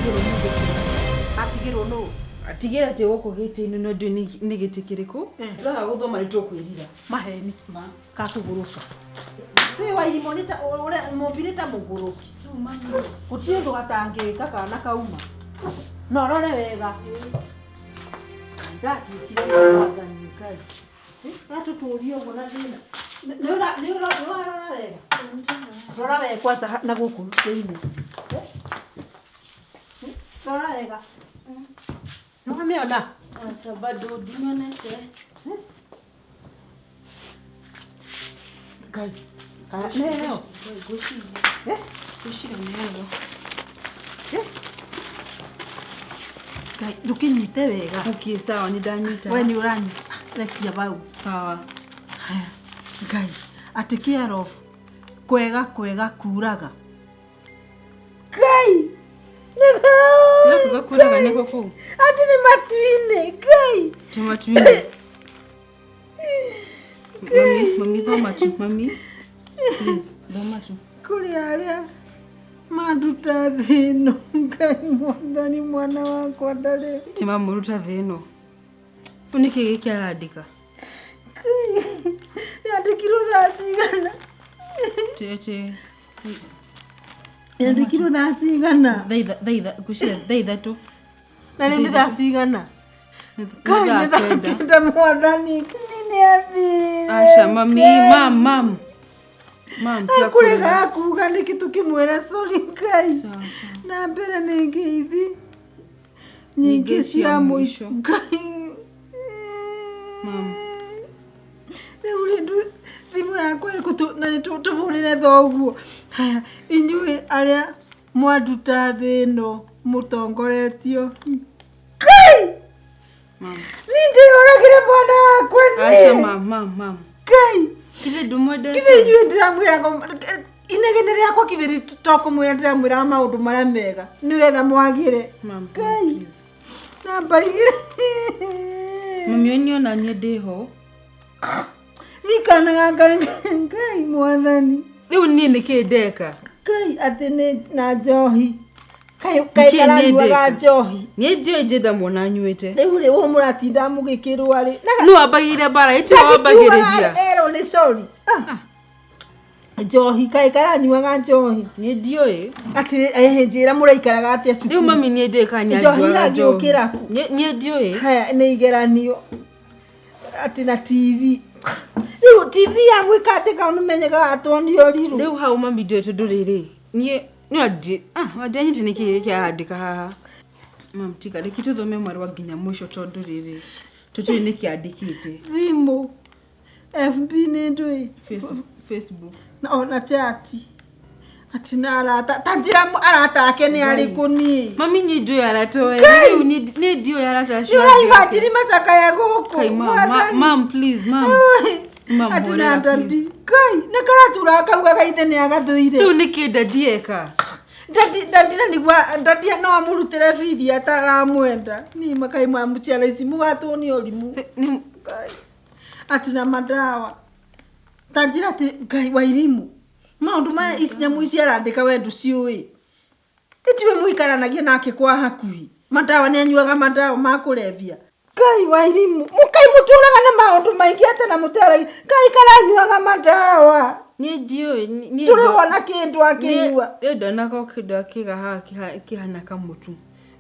Atigĩrwo nĩ gĩtĩ. Atigĩrwo nũ? Atigĩra atĩ gũkũ gĩtĩ-inĩ no ndiũĩ nĩ gĩtĩ kĩrĩkũ. Tũraga gũthoma nĩ tũkwĩrira. Maheni. Kakũgũrũka. Wĩ wa irimũ nĩ ta ũrĩa mũmbi nĩ ta mũgũrũki. Gũtirĩ ũndũ gatangĩka kana kauma. No rore wega. Ndatuĩkire mwathani Ngai. Gatũtũrie ũguo na thĩna. Nĩ ũrarora wega? Rora wega kwanza na gũkũ thĩinĩ. Rora wega. Nĩ wamĩona? Aca bado ndimĩonete. Ngai. Kana nĩ ĩyo? Ngwĩciria. Ngwĩciria nĩ ĩyo. Ngai, ndũkĩnyite wega. Okay, sawa nĩ ndanyita. We nĩ ũranyita. Rekia bau. Sawa. Haya. Ngai, atĩ care of kwega kwega kuraga. Ngai! Kwega kwega kuraga nĩkuo kũu? Atĩ nĩ matu-inĩ. Ngai! Ti matu-inĩ. Mami, mami thoma tu, mami. Please, thoma tu. Kũrĩ arĩa manduta thĩ ĩno, Ngai mwathani mwana wakwa ndarĩ. Ti mamũruta thĩ ĩno. Rĩu nĩkĩ gĩkĩ arandĩka? Yandĩkirwo thaa cigana? Tete. Yandĩkirwo thaa cigana? Ngwĩciria thaa ithatũ. Na rĩu nĩ thaa cigana? Ngai nĩ thaa kenda mwathani. Nĩ athirire. Aca mami, mam, mam. Mam, tiga Kũrega kuga nĩkĩ tũkĩmwĩra sorry Ngai. Na mbere nĩ ngeithi nyingĩ cia mũico. Ngai. Mam. Rĩu rĩ thimũ yakwa ĩkũtũ na nĩ tũhũrĩre thoguo. Haya, inyuĩ arĩa mwanduta thĩ ĩno mũtongoretio. Ngai! Mam. Niĩ ndĩyũragire mwana wakwa Aca niĩ. mam, mam, mam. Ngai! Kithe ndũmwendete? Kithe inyuĩ ndĩramwĩra inegene rĩakwa kithe tokũmwĩra ndĩramwĩraga maũndũ marĩa mega nĩgetha mwagĩre. Mam, Ngai. please. Namba igĩrĩ. Mami ũyũ nĩona niĩ ndĩho. Niĩ kana gaka Ngai mwathani. Rĩu niĩ nĩkĩ ndeka? Ngai atĩ nĩ na njohi. Kaĩ Nĩkĩ kaĩ niĩ karanyuaga ndeka? njohi. Niĩ ndiũĩ njenda mwana anyuĩte. Rĩu rĩ ũũ mũratinda mũgĩkĩrwo rĩ. Nũ wambagĩrĩria mbara? Ĩti wambagĩrĩria. Erwo nĩ sorry. Ah. Njohi kaĩ karanyuaga njohi. Niĩ ndiũĩ. Atĩ njĩra mũraikaraga atĩa cukuru. Rĩu mami niĩ ndiũĩ kana nĩ Njohi anyuaga njohi. yagĩũkĩra kũ? Niĩ ndiũĩ. Haya nĩ igeranio. Atĩ na TV. Rĩu TV ya gwĩka atĩ kau nĩmenyaga atwonio rirũ. Rĩu hau mami ndiũĩ tondũ rĩrĩ niĩ ndianyitĩ nĩkĩ gĩkĩ arandĩka haha. Mam tiga reke tũthome marũa nginya mũico tondũ rĩrĩ tũtiũĩ nĩkĩ andĩkĩte. Thimũ. FB nĩ ndũĩ. Facebook. Ona chat. Atĩ na arata. Ta njĩra arata ake nĩ arĩkũ niĩ. Mami niĩ ndiũĩ arata we. Rĩu niĩ ndiũĩ arata acio. Nĩ ũraimagine macakaya gũkũ. Kai mam, mam please mam. Mam Atĩ na horera dadi. please. Ngai, nĩ karatura akaugaga ithe nĩ agathũire. Rĩu nĩkĩ dadi eka? Dadi dadi na nĩguo dadi no amũrutĩre bithi ataramwenda. Niĩ makai ma mũciara ici mũgatwo nĩ ũrimũ. Ngai. Atĩ na madawa. Ta njĩra atĩ Ngai wa irimũ. Maũndũ maya ici nyamũ ici arandĩka we ndũciũĩ. Ĩtiwe mũikaranagia nake kwa hakuhĩ. Madawa nĩ anyuaga madawa ma kũrebia. Ngai wa irimũ. Mũkai mũtũraga na maũndũ maingĩ atĩ na mũtaragia. Ngai karanyuaga madawa. Niĩ ndiũĩ. Niĩ Ndũrĩ wona kĩndũ akĩnyua. Niĩ ndonaga o kĩndũ akĩiga haha kĩhana kamũtu.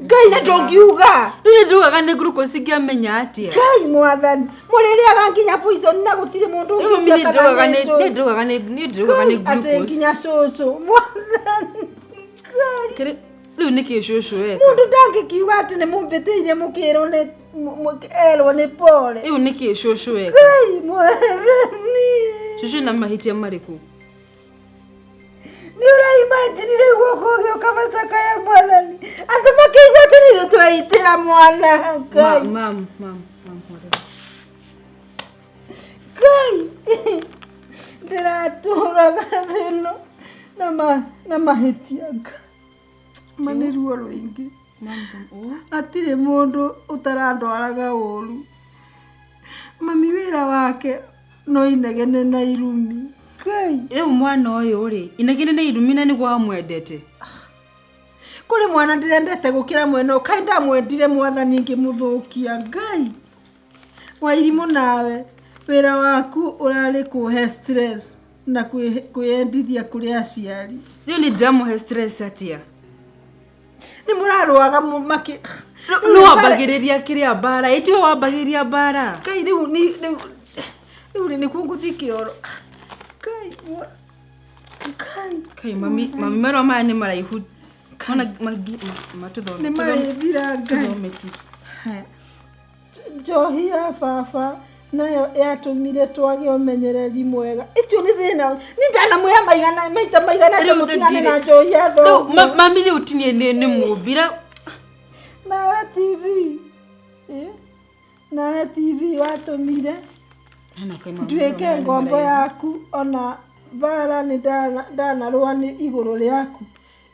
Ngai na ndũngiuga. Rĩu nĩ njugaga nĩ glucose ingĩamenya atĩa? Ngai mwathani. Mũrĩrĩaga nginya poison na gũtirĩ mũndũ Rĩu mami ũngĩtua niĩ kana njugaga nĩ nĩ ndũĩ. niĩ njugaga nĩ niĩ njugaga nĩ Ngai, atĩ glucose. nginya cũcũ. Mwathani. Ngai. Rĩu nĩkĩ cũcũ eka? Mũndũ ndangĩkiuga atĩ nĩ mũmbĩtĩire mũkĩrwo nĩ erwo nĩ pole. Rĩu nĩkĩ cũcũ eka? Ngai mwathani. Cũcũ na mahĩtia marĩkũ? Nĩ ũraimagine rĩu gũkũ ũgĩũka macakaya mwathani. Andũ makĩigua atĩ nĩ ithuĩ tweitĩra mwana. Ngai. Mam, mam, mam, horera. Ngai. Ndĩratũraga thĩ ĩno na mahĩtia Ngai. Ma nĩ ruo rũingĩ. Hatirĩ mũndũ ũtarandwaraga ũru. Mami wĩra wake no inegene na irumi. Ngai. Rĩu mwana ũyũ rĩ, inegene na irumi na nĩguo amwendete. Kũrĩ mwana ndĩrendete gũkĩra mwena ũyũ kaĩ ndamwendire mwathani ngĩmũthũkia Ngai. Wairimũ nawe wĩra waku ũrarĩ kũhe stress na kwĩyendithia kũrĩ aciari. Rĩu nĩ ndĩramũhe stress atĩa? Nĩ mũrarũaga makĩ Nĩ wambagĩrĩria kĩrĩa mbara, ĩ tiwe wambagĩrĩria mbara. Ngai rĩu nĩ rĩu rĩu nĩkuo ngũthiĩ kĩoro. Ngai Ngai Kai mami mami marũa maya nĩ maraihu. Ona magi matũthome. Nĩ marĩthira Ngai. Tũthome tu. Haya. Njohi ya baba nayo yatũmire twage ũmenyereri mwega. Icio nĩ thĩna. Nĩ ndanamwĩra maigana maita maigana atĩ Rĩu mũtigane na ndirĩ- njohi ya Rĩu thoguo. mami rĩu tinie nĩ mũmbi. Nawe TV. Eh? Nawe TV watũmire nduĩke ngombo yaku ona mbara nĩ ndanarũa nĩ igũrũ rĩaku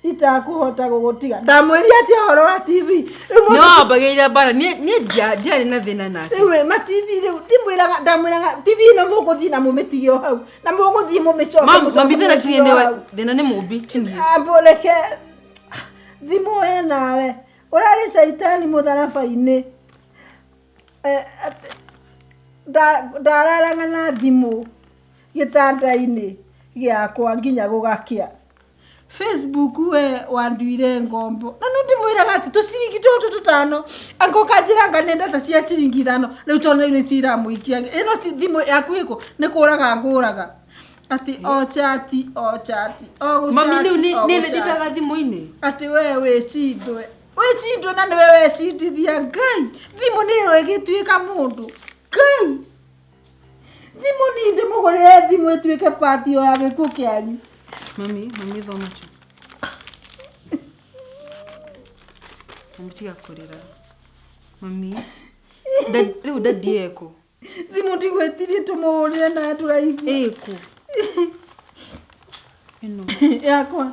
itakũhota gũgũtiga. Ndamwĩrire atĩa ũhoro wa TV? Rĩu Nĩ mũndũ wambagĩrĩria mbara niĩ ndiarĩ na thĩna nake. rĩu rĩ, ma TV rĩu ndimwĩraga ndamwĩraga TV ĩno mũgũthiĩ na mũmĩtige o hau na mũgũthiĩ mũmĩcoke mũcoke Mami thĩna tinie mũmĩtige nĩ o hau. thĩna nĩ mũmbi tinie. Ambo reke thimũ we nawe ũrarĩ caitani mũtharaba-inĩ. Ndararaga na thimũ gĩtanda-inĩ gĩakwa nginya gũgakĩa. Facebook we wanduire ngombo na nĩ ndĩmwĩraga atĩ tũciringi tũtũ tũtano anga ũkanjĩra anga nĩ ndata cia ciringi ithano rĩu tondũ rĩu nĩ ciramũikia ĩno thimũ yaku ĩkũ nĩ kũraga ngũraga atĩ o chati o chati o Mami rĩu gũcati o nĩ gũcati njitaga thimũ-inĩ. atĩ we wĩcindwe wĩcindwe na nĩwe wecindithia Ngai. Thimũ nĩyo ĩgĩtuĩka mũndũ Ngai. Thimũ niĩ ndĩmũgũrĩre thimũ ĩtuĩke patio ya gĩkuũ kĩanyu. Mami mami thoma tu. Mami tiga kũrĩra. Mami rĩu dadi ekũ? Thimũ ndigwĩtirie tũmũhũrĩre nawe ndũraigua. Ĩkũ? Ĩno. Yakwa.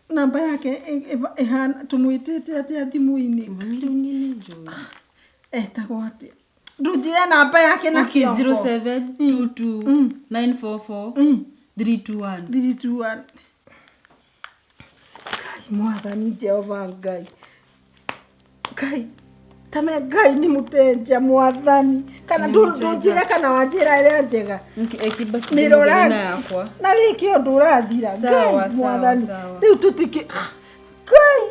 Namba yake ĩhana tũmwĩtĩte atĩa thimũ-inĩ? Mami rĩu niĩ nĩ njũĩ. Etagwo atĩa? Ndũnjĩre namba yake na Okay, kĩongo. 07 22 944 321. 321. Ngai mwathani Jehova Ngai. Ngai tame Ngai nĩ mũtenja mwathani kana Nĩ mũtenja. ndũnjĩre kana wanjĩra ĩrĩa njega. Ekibaki Mĩrora na yakwa. na wĩke ũndũ ũrathira. Sawa, Ngai sawa, mwathani. sawa. Rĩu tũtikĩ Ngai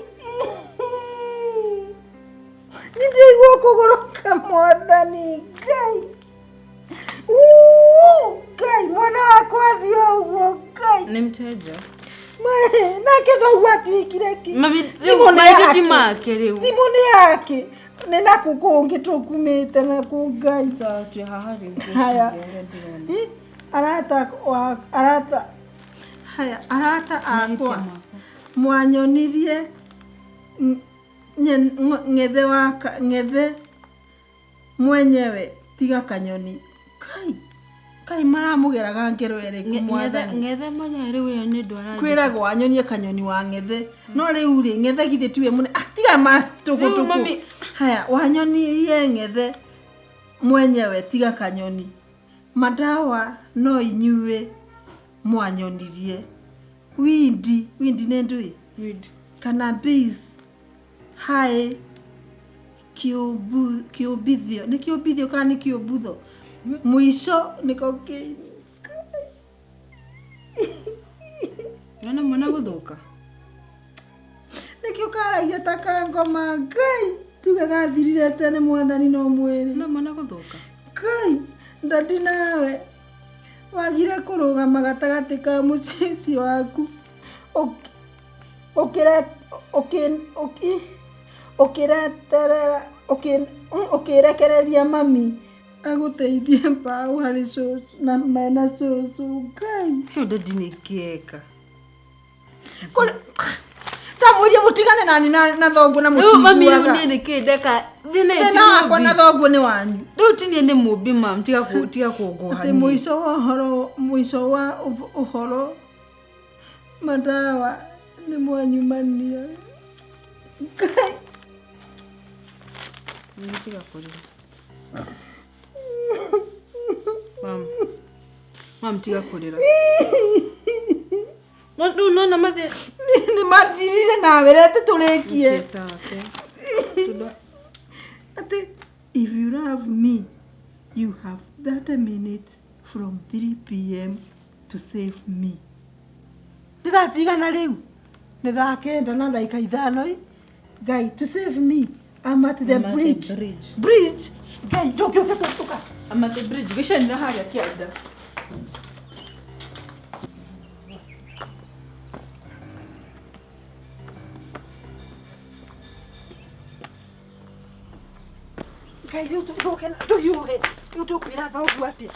nĩ ndĩraigua kũgũrũka mwathani Ngai. Ngai mwana wakwa athiĩ o ũguo Ngai. Nĩ mteja. Nake thoguo atuĩkire kĩ? Mami Thimũ rĩu nĩ mahĩtia ti yake. make rĩu. Thimũ nĩ yake. Nĩ naku kũngĩ tũkumĩte naku Ngai. Sawa twĩ haha rĩu. Haya. Ũrĩa ndĩrona. Arata wa arata haya arata Mahĩtia akwa makwa. mwanyonirie ng'ethe wa ng'ethe mwenyewe tiga kanyoni. Kai kai maramũgeraga ngero ĩrĩkũ mwathani? Ng'ethe mwenyewe rĩu ĩyo nĩ ndwara. Kwĩragwo wanyonie kanyoni wa ng'ethe no rĩu rĩ ng'ethe githĩ tiwe mũne tiga Rĩu matũgũtũgũ. mami Haya wanyonirie ng'ethe mwenyewe tiga kanyoni madawa no inyuĩ mwanyonirie windi windi nĩ ndũĩ Weed. kana bees haĩ kĩũmbithio nĩ kĩũmbithio kana nĩ kĩũmbutho mũico nĩ cocaine. Nĩwona mwana gũthũka? Nĩkĩo karagia ta kangoma Ngai tuge gathirire tene mwathani no mwĩrĩ. Nĩwona mwana gũthũka? Ngai ndadi nawe wagire kũrũgama gatagatĩ ka mũciĩ ũcio waku ũkĩrekereria mami agũteithie mbaũ harĩ cũcũ na mena cũcũ Ngai. Rĩu dadi nĩ kĩeka. Ndamwĩrire mũtigane nani na thoguo na Rĩu mami rĩu mũtiguaga. niĩ nĩkĩ ndeka thĩna ĩ ti Thĩna wakwa na mũmbi. thoguo nĩ wanyu. Rĩu ti niĩ nĩ mũmbi mam tiga tiga kũngũha Atĩ niĩ. mũico wa ũhoro mũico wa ũhoro madawa nĩ mwanyumania. Ngai. Mami tiga kũrĩra. Mam. Mam tiga kũrĩra. Rĩu nona mathĩ Nĩ mathirire nawe rete tũrĩkie. Ati if you love me, you have 30 minutes from 3 p.m. to save me. Nĩ thaa cigana rĩu? Nĩ thaa 9 na ndagĩka 5. Guy, to save me, I'm at the bridge. Bridge? Guy, ndũngĩũke tũka. I'm at the bridge. Gĩcani na harĩa kĩanda. Ngai rĩu tũke tũhiũhe rĩu tũkwĩra thoguo atĩa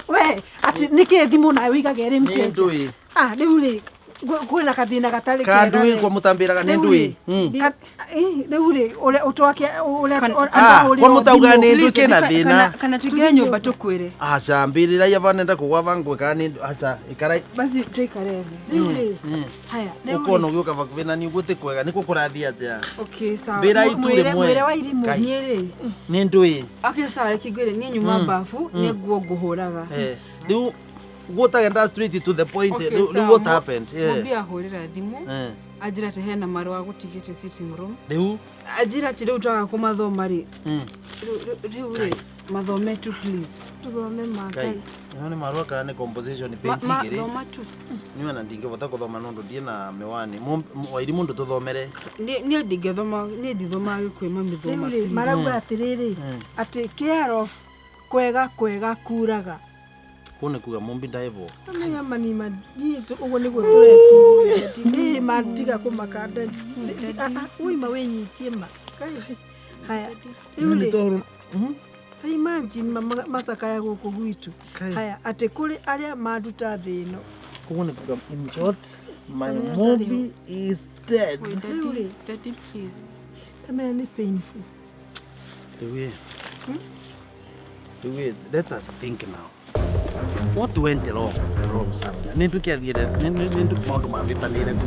we atĩ nĩkĩ thimũ nawe ũigage ĩrĩ mteja ah rĩu rĩ kwĩna kathĩna gatarĩ kega kandui kwa mũtambĩraga nĩ ndui rĩu rĩ ũrĩa ũtwake ũrĩa kwa mũtauga nĩ ndui kĩna thĩna kana tũingĩre nyũmba tũkwĩre aca mbĩrĩra ia vanenda kũgwa vangwe kana nĩ aca ikara basi tũikare thĩ rĩu rĩ haya ũkona ũgĩũka vakuhĩ na niĩ ũguo ti kwega nĩkũ kũrathiĩ atĩa okay sawa mbĩra itu rĩmwe mwĩre wa irimũ niĩ rĩ nĩ ndui okay sawa reke ngwĩre niĩ nyuma bafu nĩ nguo ngũhũraga rĩu what I straight to the point. Okay, so what happened? Yeah. Mumbi ahurira thimu. Ajira ati hena marua gutigite sitting room. Riu ajira ati riu twaga kumathoma ri. Riu ri mathome tu please. Tuthome ma Ngai. Ino ni marua kana ni composition page igiri. Thoma tu. Niwe na ndingivota kuthoma nundu ndie na miwani. Wairi mundu tuthomere. Ni ndingithoma ni ndithoma gikuyu mami thoma. Riu ri marauga atiriri ati care of kwega kwega kuraga. Kune kuga mumbi ndaivo. Amenya mani madi uguo niguo tureciria. Ni matiga kumakanda. Uima winyitie ma. Haya. Riu ri. Ta imagine macakaya guku gwitu. Haya ati kuri aria manduta thi ino. Koguo ni kuga in short my mommy is dead. Riu ri. Daddy please. Amenya ni painful. Riu. Riu let us think now. What went wrong? Wrong somewhere. Nindu kiathiire nindu maundu mavĩtanĩire kũ.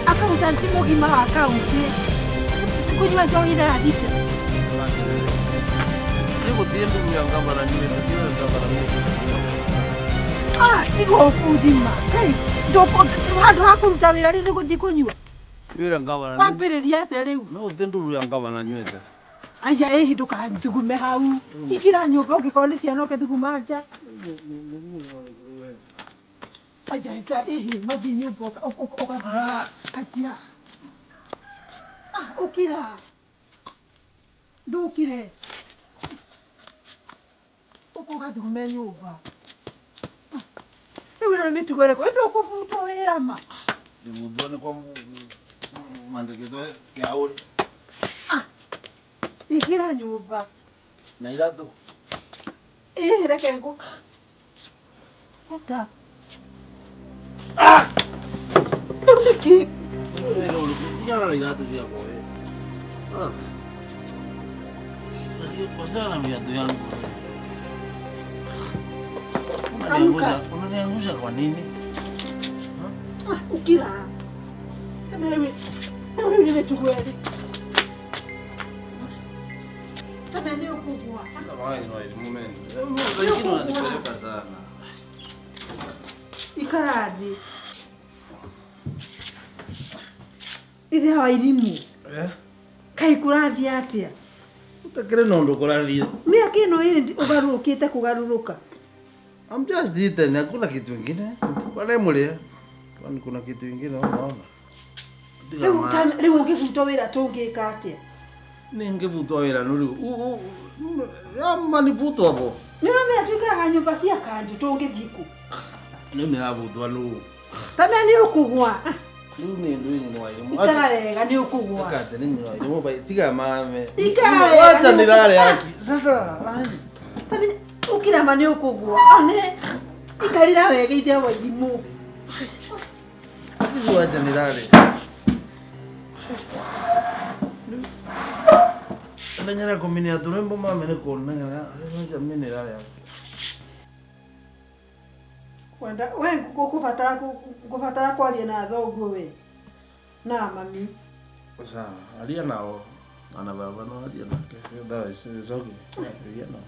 Accountant mũgima wa kaunti kũnyua njohi thaa thita. Nĩ gũthiĩ nduru ya ngavana nyuĩte ti ũrĩa ngavana nyuĩte. Ah, tiga ũbuthi ma. Kai, handũ ha kũruta wĩra rĩ nĩ gũthiĩ kũnyua. Wĩra ngavana. Wambĩrĩria atĩa rĩu? No gũthiĩ nduru ya ngavana nyuĩte. Aya ĩhi ndũkanathugume hau. Ingĩra nyũmba ũngĩkorwo nĩ ciana ũkĩthuguma nja. Aja ĩhi mathiĩ nyũmba ũka atia. Ah, ũkĩra. Ndũkire. Ũka ũgathugume nyũmba. Rĩu ĩno nĩ mĩtugo ĩrĩkũ? Ndũkũbutwo wĩra ma. Ndĩbutwo nĩ kwa mandĩkĩtwo kĩaũrĩ. Ah, ingĩra nyũmba. Na iratũ. Ĩĩ reke ngũ. Enda. Ah! Rĩu nĩkĩ? Tigana na iratũ ciakwa we. Ah. Wachana na viatu yangu. Unaniangusha kwa nini? Ah, ukira. Rĩu nĩ mĩtugo ĩrĩ. Tene nĩ ũkũgũa. Unanipeleka sana. Ikara thĩ. Ithe wa irimũ. Kaĩ kũrathiĩ atĩa? Utakire nondo kurathie. Miaka ĩno ĩrĩ ũgarũrũkĩte kũgarũrũka. I'm just eating, hakuna kitu kingine. Kwa mulia. Kwani kuna kitu kingine unaona? Rĩu ũngĩbutwo wĩra tũngĩka atĩa? Ningĩbutwo wĩra nũrĩu. Ama nivutwo hapo. Nĩũramenya tũikaraga nyũmba cia kanjũ tũngĩthiĩ kũ? Nĩ nĩravutwo nũ. Tamenya nĩ ũkũgwa. Rĩu nĩ ndũĩ nyina wa irĩmũ. Ikara wega nĩ ũkũgwa. Ĩka atĩ nĩ nyina wa irĩmũ bai tiga mame. Ikara wega. Wacha nilale haki. Sasa tamenya ukirama nĩ ũkũgwa. Ane ikarĩra wega ithe wa irimũ. Akizi wacha nilale. Nanyara kuminia turembo mame nĩ kuonana wacha mimi nilale haki. Kwenda we ngũbatara kwaria na thoguo we na mami. Sasa alia nao ana baba no alia nake. Dawa isizoge. Alia nao.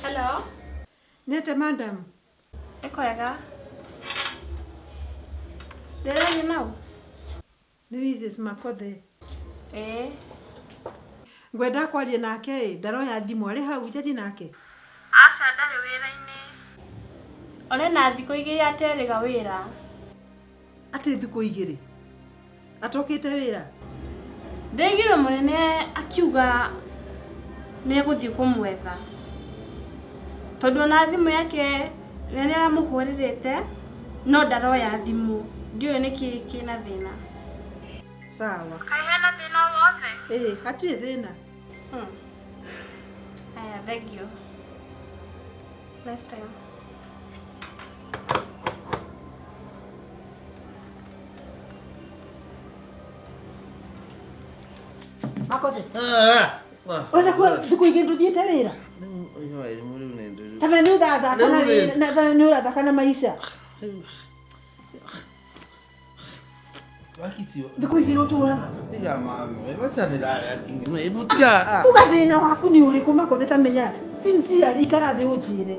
Hello. Nete madam. Ekwega. Ndĩraria nau? Nĩ Mrs. Makothe. Eh. Ngwenda kwaria nake ndaroya thimũ arĩ hau njarie nake. Aca ndarĩ wĩra-inĩ. One na thikũ igĩrĩ aterĩga wĩra. Atĩ thikũ igĩrĩ? Atokĩte wĩra? Ndĩgire mũnene akiuga nĩ egũthiĩ kũmwetha. Tondũ ona thimũ yake nĩ aramũhũrĩrĩte no ndaroya thimũ. Ndiũĩ nĩkĩ kĩna thĩna. Sawa. Kaĩ hena thĩna o wothe? Ĩĩ, hatirĩ thĩna. Aya, thank you. Next time. Makothe. Ũrenda kuga thikũ igĩrĩ ndũthiĩte wĩra? Tama nĩ ũrathaka na wĩra, nĩ ũrathaka na maica. Thikũ igĩrĩ ũtũraga. Tiga mame, wacha nilale haki. Tiga. Uga thĩna waku nĩ ũrĩkũ Makothe tamenya. Sincerely ikara thĩ ũnjĩre.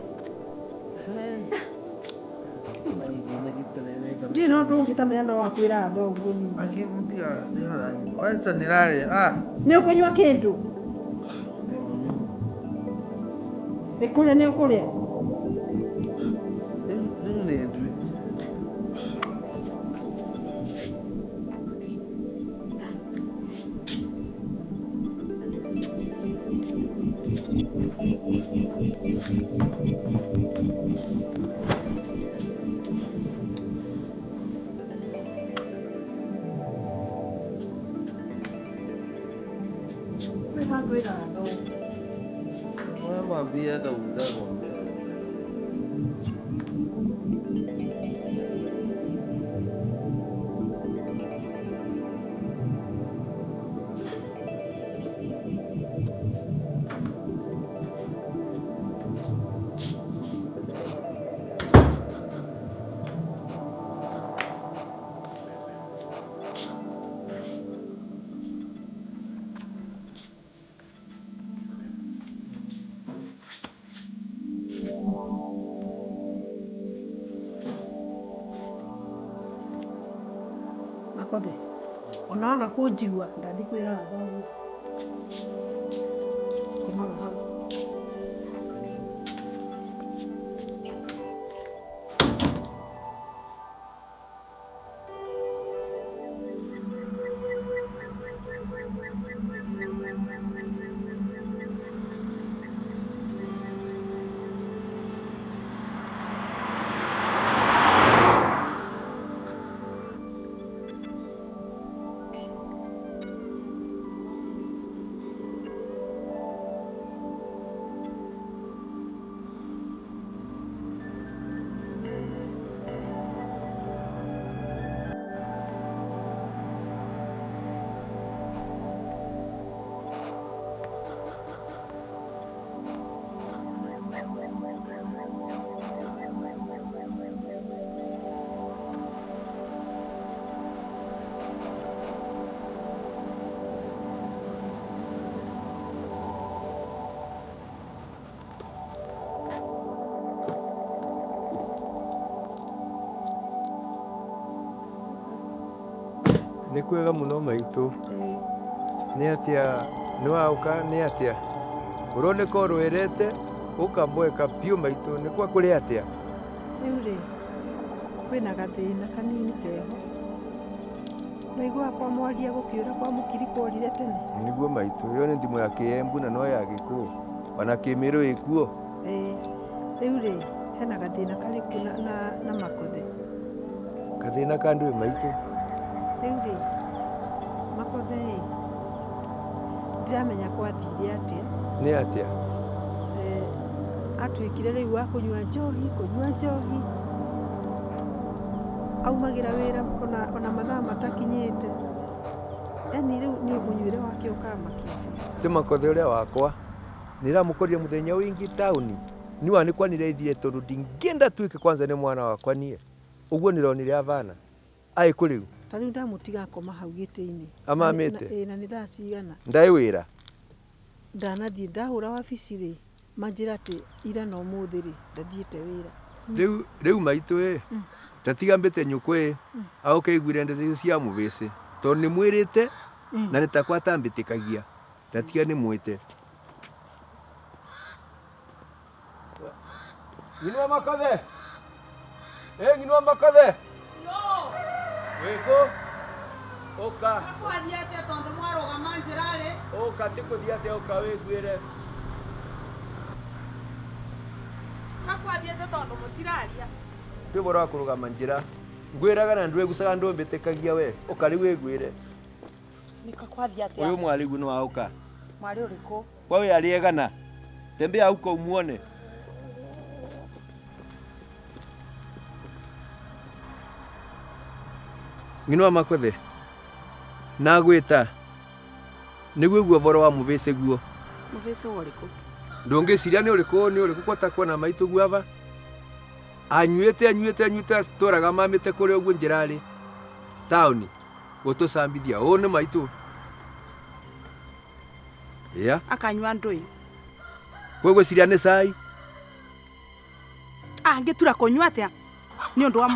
Ndiũĩ no ũndũ ũngĩ tamenya no wakwĩra thoguo niĩ. Wacha nilale. Nĩ ũkũnyua kĩndũ? Nĩ kũrĩa nĩ ũkũrĩa? Makothe. Ona waga kũnjigua ndathiĩ kwĩra thoguo. Komaga hau. Nĩ kwega mũno maitũ. Nĩ atĩa nĩ waũka nĩ atĩa? Ũroneka ũrwerete ũkamweka biũ maitũ nĩ kwa kũrĩ atĩa? Rĩu rĩ kwĩna gathĩna kanini keho. Naigua kwa mwaria gũkĩũra kwa mũkiri kworire tene. Nĩguo maitũ ĩyo nĩ thimũ ya kĩembu na no ya gĩkũyũ ona kĩmĩrũ ĩkuo. Ĩĩ rĩu rĩ hena gathĩna karĩkũ na Makothe? Gathĩna ka ndũĩ maitũ? Rĩu rĩ Makothe ĩ ndiramenya kwathire atĩa. Nĩ atĩa? Atuĩkire rĩu wa kũnyua njohi aumagĩra wĩra ona mathaa matakinyĩte. Yani rĩu nĩ mũnyuĩre wake ũkamakia. Ti Makothe ũrĩa wakwa nĩramũkorire mũthenya wĩngĩ taũni niwa nĩkwa nĩraithire tondũ ndingĩenda tuĩke kwanza nĩ mwana wakwa niĩ ũguo nĩronire avana aĩ kũ rĩu? Ta rĩu ndamũtiga akoma hau gĩtĩ-inĩ. Amamĩte? Ĩĩ na nĩ thaa cigana? Ndaĩ wĩra? Ndanathiĩ ndahũra wabici rĩ manjĩra atĩ ira na ũmũthĩ rĩ ndathiĩte wĩra. Rĩu maitũ ĩ tatiga mbĩte nyũkwa ĩ aũke aiguire ndeto icio cia mũbĩcĩ tondũ nĩmwĩrĩte na nĩ takwa atambĩtĩkagia tatiga nĩmwĩte. Nyinwa Makothe! Ĩ nyinwa Makothe! Wĩkũ? Ũka. Kwathiĩ atĩa tondũ mwarũgama njĩra rĩ? Ũka ti kũthiĩ atĩa ũka wĩguĩre. Kakwathiĩ atĩa tondũ mũtiraria? Twĩ ũhoro wa kũrũgama njĩra. Ngwĩraga na ndwĩgucaga ndũmbĩtĩkagia we. Ũka rĩu wĩguĩre. Nĩka kwathiĩ atĩa? Ũyũ mwarĩ guo nĩwaũka. Mwarĩ ũrĩkũ? Kwa wĩ arĩegana. Tembea huko umuone. Nyinwa Makothe nagwĩta nĩguo guo ũhoro wa mũbĩcĩ guo. Mũbĩcĩ ũrĩkũ? Ndũngĩciria nĩ ũrĩkũ kwata kuona maitũ guo aba anyuĩte tũraga mamĩte kũrĩa ũguo njĩra rĩ taũni gũtũcambithia ũũ nĩ maitũ. Ĩa akanyua ndũĩ. Kwĩgwĩciria nĩ cai? Angĩtura kũnyua atĩa nĩ ũndũ wa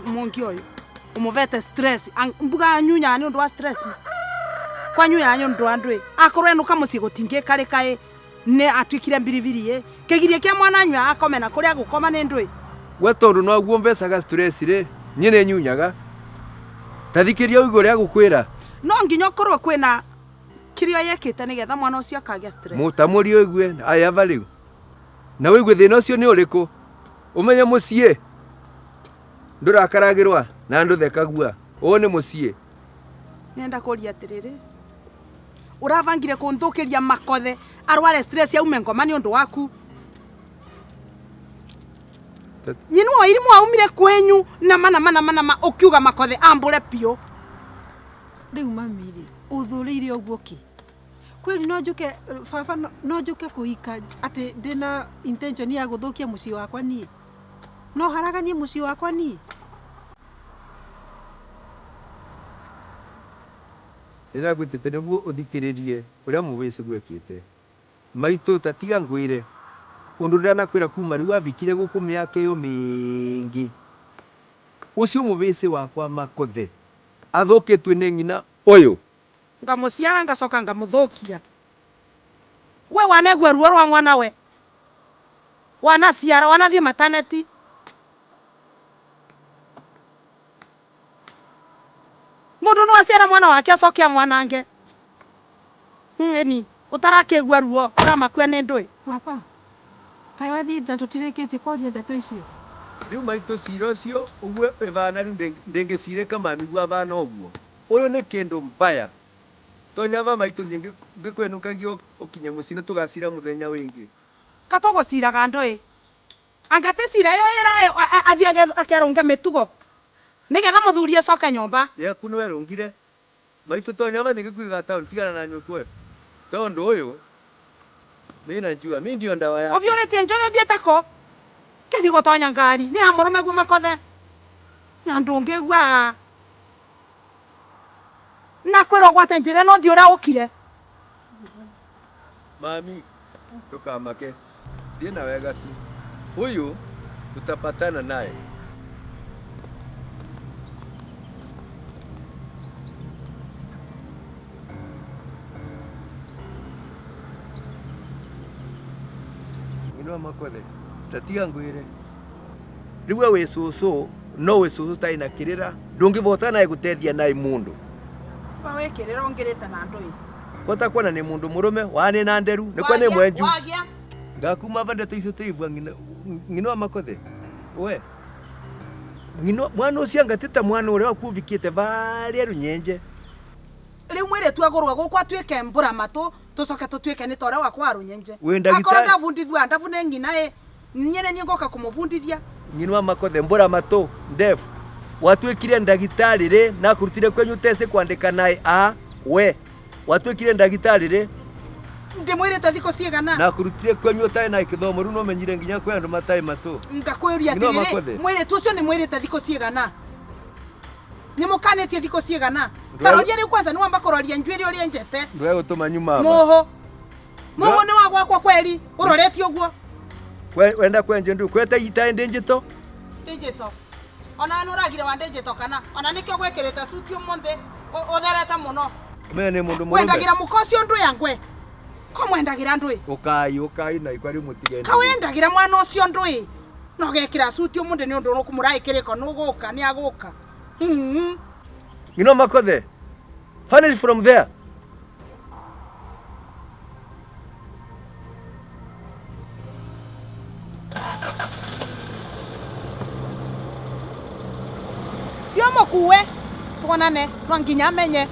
mũngi ũyũ umuvete stress mbuga nyunya nĩ ũndũ wa stress kwa nyunya nĩ ũndũ wa ndũĩ akorwo enuka mũciĩ gũtingĩkarĩka ĩ nĩ atuĩkire mbiribiri ĩ kĩgirie kĩa mwana nyua akome na kũrĩa gũkoma nĩ ndũĩ. We tondũ noguo mbecaga stress rĩ niĩ nĩ nyunyaga tathikĩria ũigũ ũrĩa gũkwĩra. No nginya ũkorwo kwĩna kĩrĩa yekĩte nĩgetha mwana ũcio akagĩa stress. Mũtamũri ũigue aya rĩu na ũigue thĩna ũcio nĩ ũrĩkũ ũmenye mũciĩ ndũrakaragĩrwa na ndũthekagua ũũ nĩ mũciĩ. Nenda kũria atĩrĩrĩ ũrabangire kũnthũkĩria Makothe arware stress yaume ngoma nĩ ũndũ waku. Nyinu wa irimu aumire kwenyu na mana mana mana ma ũkiuga Makothe ambũre biũ. Rĩu mami rĩ ũthũrĩire ũguo kĩ? Kweli no njũke baba no njũke kũhika atĩ ndĩna intention ya gũthũkia mũciĩ wakwa niĩ? No haraganie mũciĩ wakwa niĩ? Nĩndagwĩtĩte nĩguo ũthikĩrĩrie ũrĩa mũbĩcĩ gwekĩte. Maitũ tatiga ngwĩre ũndũ ndanakwĩra kuma rĩu wavikire gũkũ mĩaka ĩyo mĩingĩ. Ũcio mũbĩcĩ wakwa Makothe athũkĩtue nĩ ng'ina ũyũ. Ngamũciara ngacoka ngamũthũkia. We wanegua ruo rwa mwana we. Wanaciara wanathiĩ mataneti. Mũndũ no aciara mwana wake acoke amwanange. Ĩni ũtarakĩgua ruo ũramakua nĩ ndũĩ. Baba kaĩ wathiĩ na tũtirĩkĩtie kwaria ndeto icio? Rĩu maitũ cira ũcio ũguo ĩbana rĩu ndĩngĩcirĩka mami guo abana ũguo. Ũyũ nĩ kĩndũ mbaya. Tonya ba maitũ ngĩkwenũkagia ũkinye mũciĩ nĩ tũgacira mũthenya wĩngĩ. Katũgũciraga ndũĩ. Anga ti cira ĩyo ĩrayo athiĩ akerũnge mĩtugo nĩgetha mũthuri acoke nyũmba. Yaku nĩwe rũngire. Maitũ tonya ba nĩngĩkuiga taũni tigana na nyũkwa. Tondũ ũyũ mimi najua mimi ndio ndawa yake. Ũbiũrĩtie njũĩ ũthiĩte kũ? Kĩthiĩ gũtonya ngari nĩ amũrũme guo Makothe. Na ndũngĩgua na kwĩrwo gwate njĩra no thiĩ ũrĩa ũkire. Mami ndũkamake thiĩ na wega tu. Huyu tutapatana naye. Ng'ino makothe tatiga ngwire riu we wi cucu no wi cucu tai na kirira ndungivota nae gutethia nae mundu. We wikirira ungirite na ndui. Kota kuona ni mundu murume wane na nderu ni kwa ni mwenju. Wagia. Ngakuma va ndeto icio teivua ng'ino makothe we ng'ino mwana ucio angatita mwana uria wakuvikite varia runyenje. Riu mwiritu agurwa gukwa atuike mbura matu tucoke tutuike ni ta uria wakwa runyenje. Wi ndagitari. Akorwo ndavundithua ndavu ni ng'ina i nyene ni ngoka kumuvundithia. Ng'ino makothe mbura matu ndefu watuikire ndagitari ri na kurutire kwenyu tese kwandika nae a we watuikire ndagitari ri ndimwirite thiko ciigana na kurutire kwenyu utai na kithomo riu no menyire nginya kwi andu matai matu. Ngakwiria Ng'ino atiriri makothe. mwiritu ucio ni mwirite thiko ciigana ni mukanitie thiko ciigana taroria riu kwanza ni wamba kuroria njwiri uria njete Ndwe gutuma nyuma aba. Muhu muhu ni wa gwakwa kweri uroretie uguo. Wenda kwenje ndu kweta itae ndinjito ndinjito ona no ragire wa ndinjito kana ona nikio gwikirite suti umuthi utherete muno. Mene ni mundu murume. Wendagira mukocio ndu yangwe ko mwendagira ndui. Ukai ukai na ikwari mutige. Ka wendagira mwana ucio ndui no gekira suti umuthi ni undu ukumurae kiriko nuguka ni aguka. Ng'ino makothe finish from there. Ndio mukuwe tuonane no nginya menye.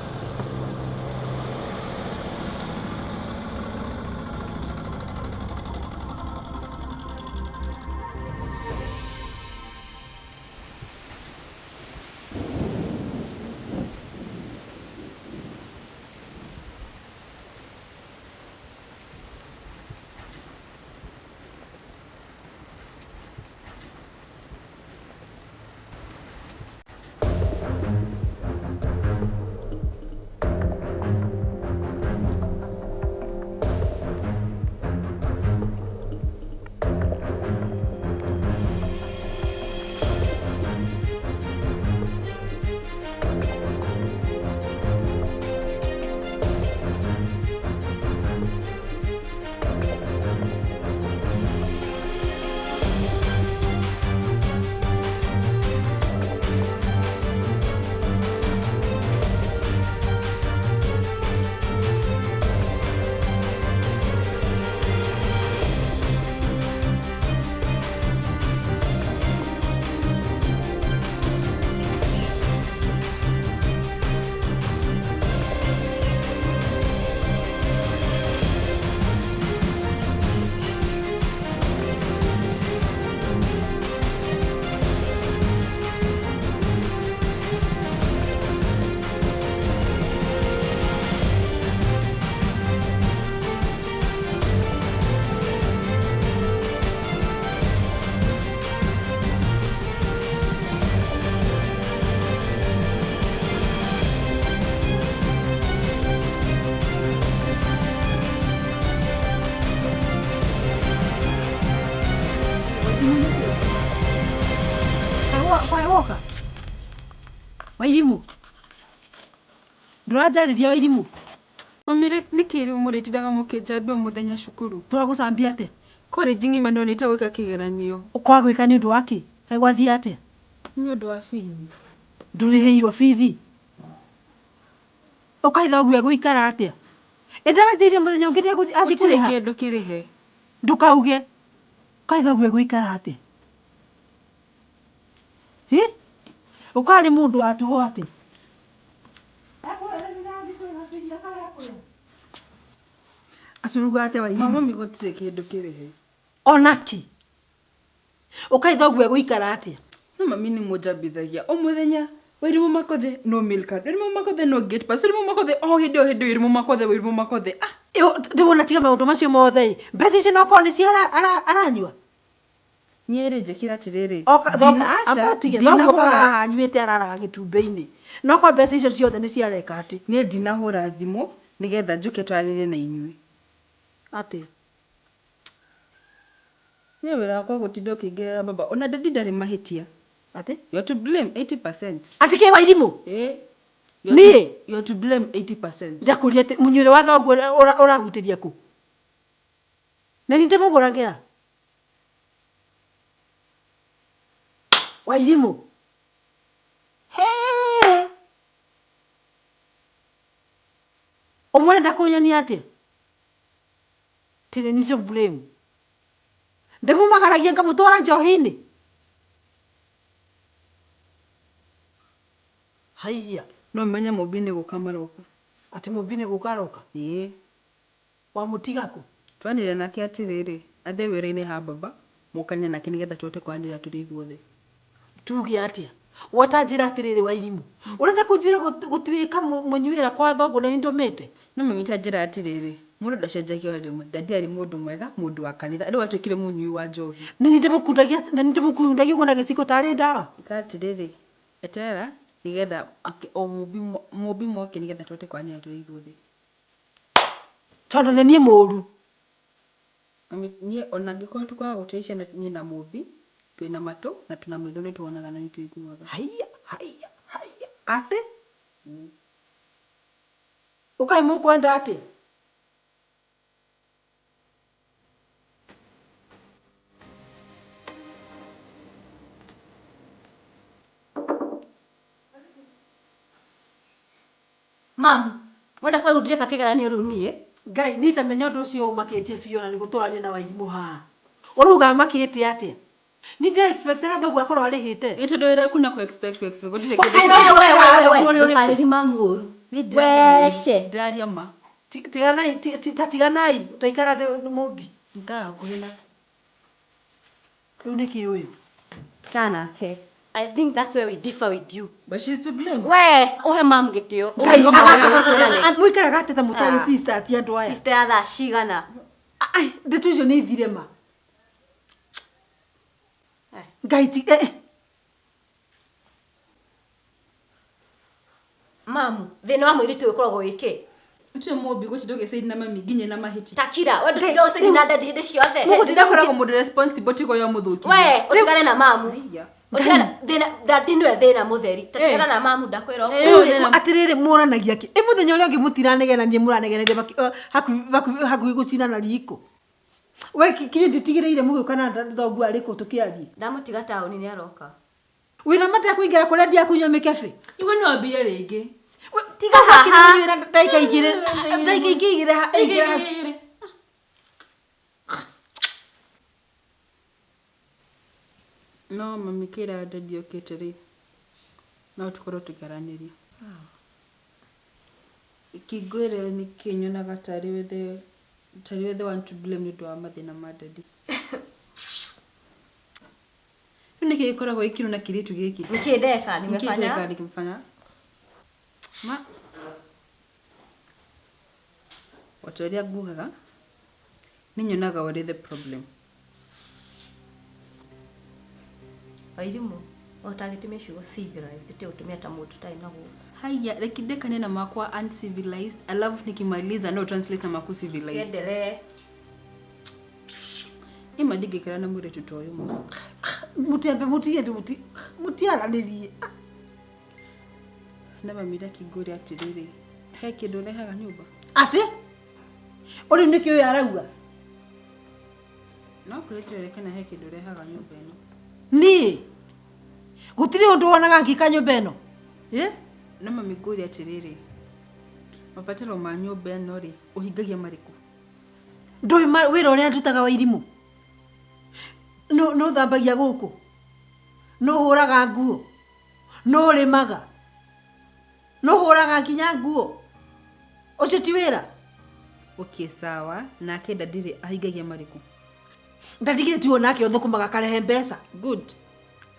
Woka Wairimu ndũranjarĩria Wairimu. Mami nĩkĩ rĩu mũrĩtindaga mũkĩnjambia o mũthenya cukuru? Tũragũcambia atĩa? College ng'ima ndonĩte gwĩka kĩgeranio. Ũkwaga gwĩka nĩ ũndũ wa kĩ? Kaĩ gwathiĩ atĩa? Nĩ ũndũ wa bithi. Ndũrĩhĩirwo bithi? Ũkaitha ũguo egũikara atĩa? Ĩndaranjĩirie mũthenya ũngĩ nĩegũthiĩ athiĩ Gũtirĩ kũrĩha. kĩndũ kĩrĩhe. Ndũkauge. Ũkaitha ũguo egũikara atĩa? Hĩ? Ũkarĩ mũndũ wa tũhũ atĩa? Atũruga atĩa Wairimu? Mami gũtirĩ kĩndũ kĩrĩhe. Ona kĩ? Ũkaitha ũguo egũikara atĩa? No mami nĩ mũnjambithagia o mũthenya. Wairimu makothe no milk card. Wairimu makothe no gate pass. Wairimu makothe o hĩndĩ o hĩndĩ Wairimu makothe Wairimu makothe. Ah. Ndĩwona tiga maũndũ macio mothe. Mbeca icio no korwo nĩcio aranyua. Niĩ rĩ njĩkĩra atĩrĩrĩ. Ndinahũra anyuĩte araraga gĩtumbĩ-inĩ. No kwa mbeca icio ciothe nĩcio areka atĩ. Niĩ ndinahũra thimũ nĩgetha njũke twaranĩrie na inyuĩ. Atĩa? Niĩ wĩra wakwa gũtinda ũkĩingĩrĩra baba. Ona daddy ndarĩ mahĩtia. Atĩ? You are to blame 80%. Atĩ kĩ Wairimu? Ĩĩ. Niĩ? You are to blame 80%. Ndakũria atĩ mũnyuĩre wa thoguo ũrahutĩria kũ? Na niĩ ndĩmũgũragĩra. Wairimu. Hey! Omwana ndakunyonia atia? Tene nicio blame. Ndimumagaragia ngamutwara njohi-inĩ. Haiya. No menye Mũmbi nĩ gũka maroka. Atĩ Mũmbi nĩ gũka aroka? Ĩĩ. Wamũtiga kũ? Twanire nake atĩrĩrĩ, athiĩ wĩra-inĩ ha baba, mũkane nake nĩgetha tũhote kwaranĩria tũrĩ ithuothe. Tuge atĩa? Watanjĩra atĩrĩrĩ Wairimu. Ũrenda kũnjwĩra gũtuĩka mũnyuĩra kwa thoguo na nĩndũmĩte? No mami ta njĩra atĩrĩrĩ, mũndũ ndacenjagia o rĩmwe. Dadi arĩ mũndũ mwega, mũndũ wa kanitha. Rĩu atuĩkire mũnyui wa njohi. Nĩ niĩ ndĩmũkundagia ũguo na gĩciko tarĩ ndawa? Ĩka atĩrĩrĩ, eterera nĩgetha o Mũmbi moke nĩgetha tũhote kwaranĩria tũrĩ ithuothe. Tondũ nĩ niĩ mũũru. Mami, niĩ ona angĩkorwo tũkoragwo tũrĩ ciana niĩ na Mũmbi, twĩna matũ na tũna maitho nĩ tuonaga na nĩ tũiguaga. Haiya, haiya, haiya. Atĩ? Ũkaĩ mũkwenda atĩ? Mam, wenda kwa rudire kakigeranio riu nie? Ngai, niĩ tamenya ũndũ ũcio ũmakĩtie biũ na nĩgũtũrania na Wairimu haha. Ũrauga makĩte atĩa? Nĩ ndĩra expectaga thoguo akorwo arĩhĩte. Ĩ tondũ wĩra kuna ku expect ku expect gũtirĩ kĩndũ. Ndũkarĩri mamu ũru. Wece. Ndĩraria ma. Tiganai, ta tiganai, ũtaikara thĩ Mũmbi. Ngara hakuhĩ na. Rĩu nĩkĩ ũyũ? Kanake. I think that's where we differ with you. But she's to blame. We, uhe mam gĩtĩo. Mũikaraga atĩa ta mũtarĩ sisters andũ aya? Sister ya thaa cigana? Ai, ndeto icio nĩ ithire ma. Ngai ti Mamu, thĩna wa mũirĩtu ũyũ ũkoragwo wĩ kĩ? Ũcio Mũmbi gũtinda ũgĩcaina na mami nginya na mahĩtia. Takira, we ndũtinda ũcaina na dadi hĩndĩ ciothe. Mũgũtinda koragwo mũndũ responsible tigo yo mũthũki. We, ũtigane na mamu. Ũtigane thĩna dadi nĩwe thĩna mũtheri. Tatigana na mamu ndakwĩra ũguo. Atĩrĩrĩ mũranagia kĩ? Ĩ mũthenya ũrĩa ũngĩ mũtiranegenania mũranegeneria hakuhĩ gũcinana riko. We kinya nditigĩrĩire mũgĩũka na thoguo arĩ kũ tũkĩarie. Ndamũtiga taũni nĩ aroka. Wĩna mata kũingĩra kũrĩa thiaga kũnyua mĩkebe? Igua no wambire rĩngĩ. Tiga haha. Ndagĩka igĩrĩ, ndagĩka ingĩ igĩrĩ. No mami kĩra dadi okĩte rĩ, no tũkorwo tũkĩaranĩria. Kingwĩre nĩkĩ nyonaga tarĩ we the one to blame nĩ ũndũ wa mathĩna ma dadi. Rĩu nĩkĩ gĩkoragwo gĩkĩrwo na kĩirĩtu gĩkĩ? Nĩkĩ ndeka? Nimefanya? Nimefanya? Ma. Watu ũrĩa ngugaga, nĩ nyonaga ũrĩ the problem. Wairimu, ũtagĩtumia ciugo civilized, ti ũtumia ta mũndũ ũtarĩ na gũkũ. Haya, rekideka nena makwa uncivilized, alafu nikimaliza no translate na maku civilized. Endelee. Ni madigikira na mũirĩtu ta ũyũ ma. Mũtiambe mũtige mũtiaranĩrie. Na mami ndakingũria atĩrĩrĩ, he kĩndũ ũrehaga nyũmba? Atĩ? Ũrĩu nĩkĩ ũyũ arauga? No kũrĩtĩrĩre kana he kĩndũ ũrehaga nyũmba ĩno. Niĩ? Gũtirĩ ũndũ wonaga ngĩka nyũmba ĩno? Ĩ? No mami ngũria atĩrĩrĩ, mabataro ma nyũmba ĩno rĩ, ũhingagia marĩkũ? Ndũĩ wĩra ũrĩa ndutaga wa irimũ? Nũ thambagia gũkũ? Nũ hũraga nguo? Nũ ũrĩmaga? Nũ hũraga nginya nguo? Ũcio ti wĩra? Okay, sawa. Nake dadirĩ ahingagia marĩkũ? Dadirĩ tiwo nake ũthũkũmaga akarehe mbeca. Good.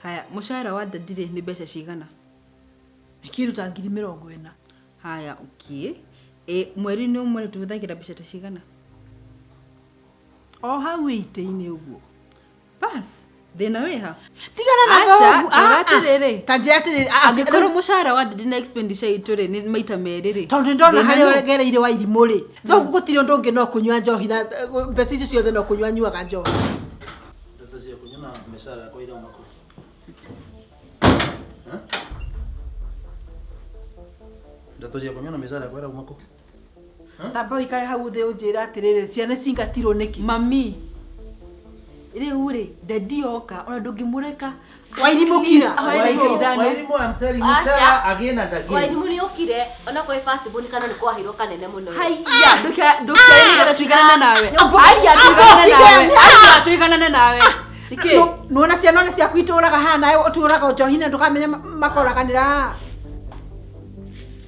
Haya, mũcara wa dadirĩ nĩ mbeca cigana? Kĩndũ ta 40,000. Haya, okay. E, mweri-inĩ ũmwe tũhũthagĩra mbeca ta cigana? O hau itĩ-inĩ ũguo. Bas, thĩna wĩha? Tigana na thoguo. Aca, ta njĩra atĩrĩrĩ, angĩkorwo mũcara wa dadi na expenditure itũ rĩ nĩ maita merĩ rĩ. Tondũ ndona harĩa ũregereire wa irimũ rĩ, thoguo gũtirĩ ũndũ ũngĩ no kũnyua njohi na mbeca icio ciothe no kũnyua anyuaga njohi. Ndeto cia kũnyua na mĩcara yakwa irauma kũ? Ndeto cia kũnyua na mĩcara yakwa irauma kũ? Tamba ũikare hau thĩ ũnjĩre atĩrĩrĩ, ciana cingatirwo nĩkĩ? Mami, rĩu rĩ, dadi oka, ona ndũngĩmũreka Wairimu kira. Wairimu, I'm telling you, tell her again and again. Wairimu ni ukire ona kwa first born kana ni kwahirwo kanene muno. Haiya, ndukia nigetha tuiganane nawe. Haiya, tuiganane nawe. Haiya, tuiganane nawe. Nuona ciana ona ciaku itũraga haha nawe ũtũraga njohi-inĩ ndũkamenya makoraganĩra haha.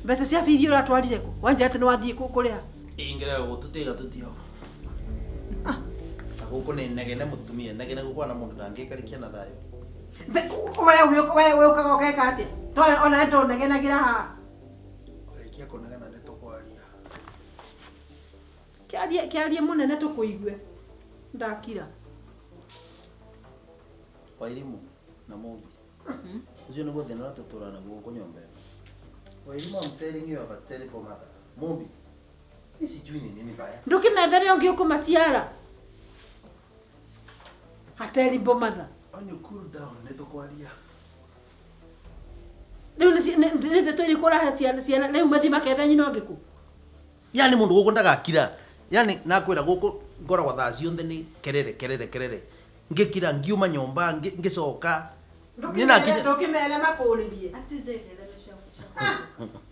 Mbeca cia bithi ũratwarire kũ? Wanja atĩ nĩwathiĩ kũrĩha. Ingĩrega gũtũtiga tũtiho. Na gũkũ nĩ negene mũtumia, negene gũkwana mũndũ ndangĩkarikia na thayũ. We ũkaga ũgeka atĩa? Ona nĩtũnegenagĩra haha. Ũrĩkia kũnegena nĩtũkwaria. Kĩarie mũnene tũkũigue. Ndakira. Wairimu na Mumbi. Ucio nĩguo thĩna ũrĩa tũtũraga naguo gũkũ nyũmba ĩno. Wairimu, I'm telling you, I have a terrible mother. Mumbi, mi sijui ni nini baya. Ndũkĩmethere ũngĩ ũkũmaciara. A terrible mother. When you cool down, nĩtũkwaria. Rĩu nĩ ndeto ĩrĩkũ ũrahe ciana rĩu mathiĩ makethe nyina ũngĩ kũ? Yani mũndũ gũkũ ndagakira. Yani nakwĩra gũkũ ngoragwo thaa ciothe nĩ kerere kerere kerere. Ngĩkira ngiuma nyũmba ngĩcoka. Ndũkĩmere makũrĩrie.